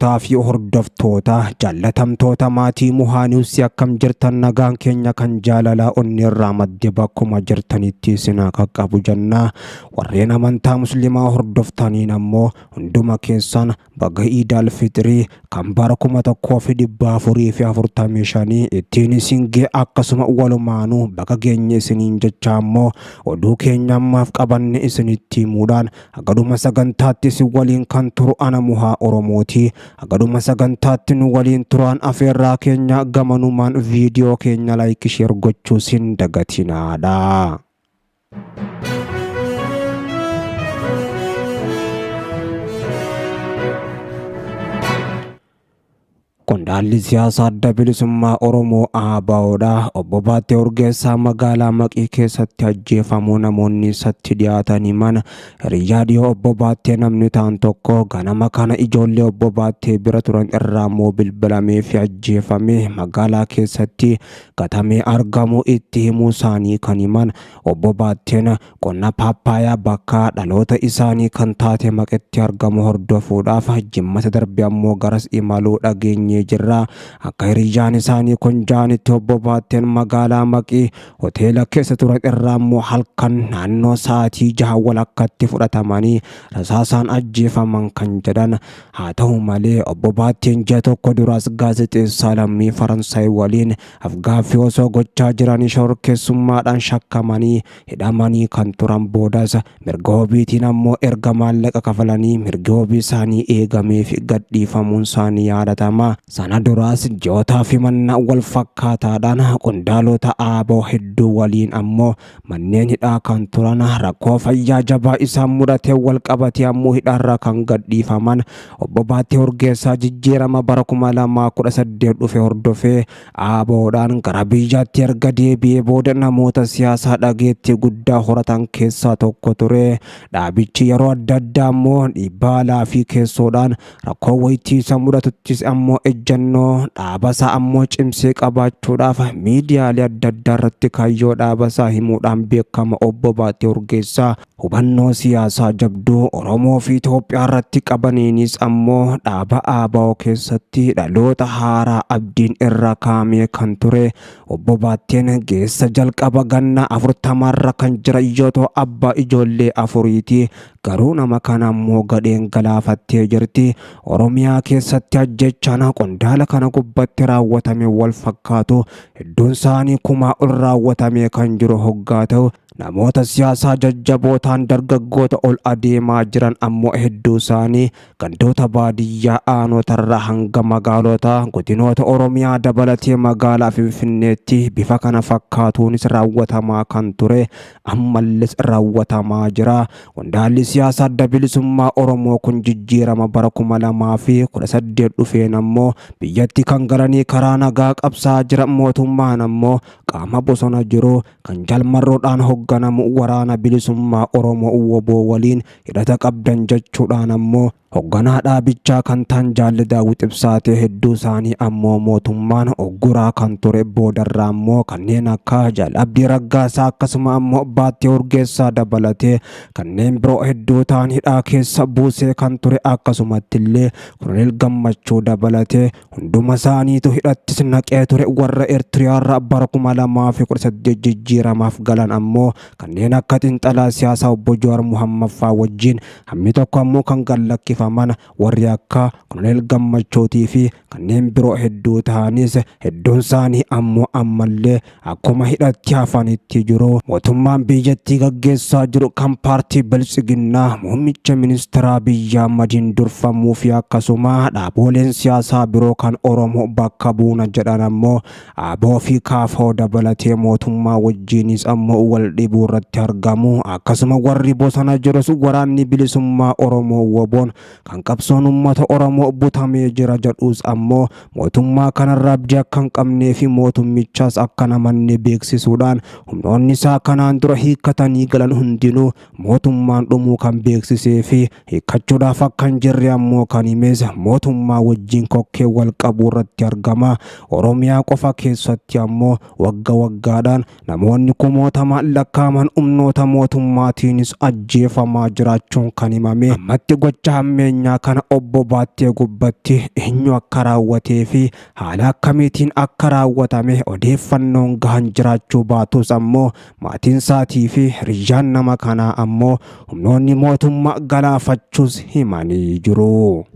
Kabajamtootaa fi hordoftoota jaallatamtoota maatii Muhaa News akkam jirtan nagaan keenya kan jaalalaa onneerraa madde bakkuma jirtanitti isin haa qaqqabu jenna. Warreen amantaa musliimaa hordoftaniin ammoo hunduma keessan baga Iidaal Fixrii kan bara 1445 ittiin isin ga'e akkasuma walumaanuu baga geenye isiniin jecha ammoo oduu keenya ammaaf qabanne isinitti himuudhaan hagadhuma sagantaatti isin waliin kan turu ana Muhaa Oromooti. Hagadhuma sagantaatti nu waliin turaan afeerraa keenya gamanumaan viidiyoo keenya like share gochuus hin dagatinaadha. Qondaalli siyaasaa Adda Bilisummaa Oromoo ABOdha. Obbo Baattee Urgeessaa magaalaa Maqii keessatti ajjeefamuu namoonni isatti dhiyaatan himan. Hiriyyaa dhiyoo Obbo Baattee namni ta'an tokko ganama kana ijoollee Obbo Baattee bira turan irraa immoo bilbilamee fi ajjeefame magaalaa keessatti gatamee argamuu itti himuu isaanii kan himan. Obbo Baatteen qonna paappaayaa bakka dhaloota isaanii kan taate Maqetti argamu hordofuudhaaf jimmata darbe ammoo garas imaluu dhageenyee jirra. Akka hiriyyaan isaanii kun ja'anitti Obbo Baatteen magaalaa Maqii hoteela keessa turan irraa ammoo halkan naannoo sa'aatii jaha walakkatti fudhatamanii rasaasaan ajjeefaman kan jedhan. Haa ta'u malee Obbo Baatteen ji'a tokko duraas gaazexeessaa lammii Faransaay waliin afgaaffii osoo gochaa jiranii shororkeessummaadhaan shakkamanii hidhamanii kan turan boodas mirga wabiitiin ammoo erga maallaqa kafalanii mirgi wabii isaanii eegameef gadhiifamuun isaanii yaadatama. Sana duraas ji'ootaaf himannaa wal fakkaataadhaan qondaalota ABO hedduu waliin ammoo manneen hidhaa kan turan rakkoo fayyaa jabaa isaan mudatee wal qabatee ammoo hidhaarraa kan gadhiifaman Obbo Baattee Urgeessaa jijjiirama bara 2018 dhufe hordofee ABOdhaan gara biyyaatti erga deebi'ee booda namoota siyaasaa dhageettii guddaa horatan keessaa tokko ture. Dhaabichi yeroo adda addaa ammoo dhiibbaa alaa fi keessoodhaan rakkoo wayitii isa mudatuttis ammoo ejjennoo dhaabasaa ammoo cimsee qabaachuudhaaf miidiyaalee adda addaa irratti kaayyoo dhaabasaa himuudhaan beekama Obbo Baattee Urgeessaa. Hubannoo siyaasaa jabduu Oromoo fi Itoophiyaa irratti qabaniinis ammoo dhaaba ABO keessatti dhaloota haaraa abdiin irra kaa'amee kan ture Obbo Baatteen geessa jalqaba ganna 40rra kan jiran yoo ta'u abbaa ijoollee afuriiti. Garuu nama kana ammoo gadheen galaafattee jirti. Oromiyaa keessatti ajjechaan qondaala kana gubbatti raawwatame wal fakkaatu hedduun isaanii kumaa ol raawwatamee kan jiru hoggaa ta'u namoota siyaasaa jajjaboo ta'an dargaggoota ol adeemaa jiran ammoo hedduu isaanii gandoota baadiyyaa aanotarraa hanga magaalota godinoota Oromiyaa dabalatee magaalaa Finfinneetti bifa kana fakkaatuunis raawwatamaa kan ture ammalles raawwatamaa jira. Qondaalli siyaasaa Adda Bilisummaa Oromoo kun jijjiirama bara 2018 dhufeen ammoo biyyatti kan galanii karaa nagaa qabsaa'aa jiran mootummaan ammoo qaama bosona jiru kan Jaal Marroodhaan hogganamu Waraana Bilisummaa Oromoo wbo waliin hidhata qabdan jechuudhaan ammoo hogganaa dhaabichaa kan ta'an Jaal Daawit Ibsaatee hedduu isaanii ammoo mootummaan ugguraa kan ture boodarra ammoo kanneen akka Jaal Abdii Raggaasaa akkasuma ammoo Baattee Urgeessaa dabalatee kanneen biroo hedduu ta'an hidhaa keessa buusee kan ture akkasumatti illee Koloneel Gammachuu dabalatee Hunduma isaaniitu hidhattis naqee ture warra Eertiriyaarraa bara 2018 jijjiiramaaf galan ammoo kanneen akka xinxalaa siyaasaa obbo Jawaar Muhammad faa wajjin hammi tokko ammoo kan gad lakkifaman warri akka Koloneel Gammachuutii fi kanneen biroo hedduu tahanis hedduun isaanii ammoo ammallee akkuma hidhatti hafanitti jiru. Mootummaan biyyattii gaggeessaa jiru kan paartii Biltsiginnaa muummicha ministeeraa Abiyyi Ahmadiin durfamuu fi akkasuma dhaabooleen siyaasaa biroo kan Oromoo bakka buuna jedhan ammoo ABO fi KFO dabalatee mootummaa wajjiinis ammoo wal dhibuu irratti argamu. Akkasuma warri bosona jirus waraanni bilisummaa Oromoo WBOn kan qabsoon uummata Oromoo butamee jira jedhus ammoo mootummaa kanarraa abdii akka hin qabnee fi mootummichaas akka hin amanne beeksisuudhaan humnoonni isaa kanaan dura hiikkatanii galan hundinuu mootummaan dhumuu kan beeksisee fi hiikkachuudhaaf akka hin jirre ammoo kan himes mootummaa wajjin kokkee wal qabuu irratti argama. Oromiyaa qofa keessatti ammoo wagga waggaadhaan Namoonni kumootamaan lakkaa'aman humnoota mootummaatiinis ajjeefamaa jiraachuun kan himame. Ammatti gocha hammeenyaa kana obbo Baattee Baattee gubbatti eenyu akka raawwatee fi haala akkamiitiin akka raawwatame odeeffannoon gahan jiraachuu baatus ammoo maatiin isaatii fi hiriyyaan nama kanaa ammoo humnoonni mootummaa galaafachuus himanii jiru.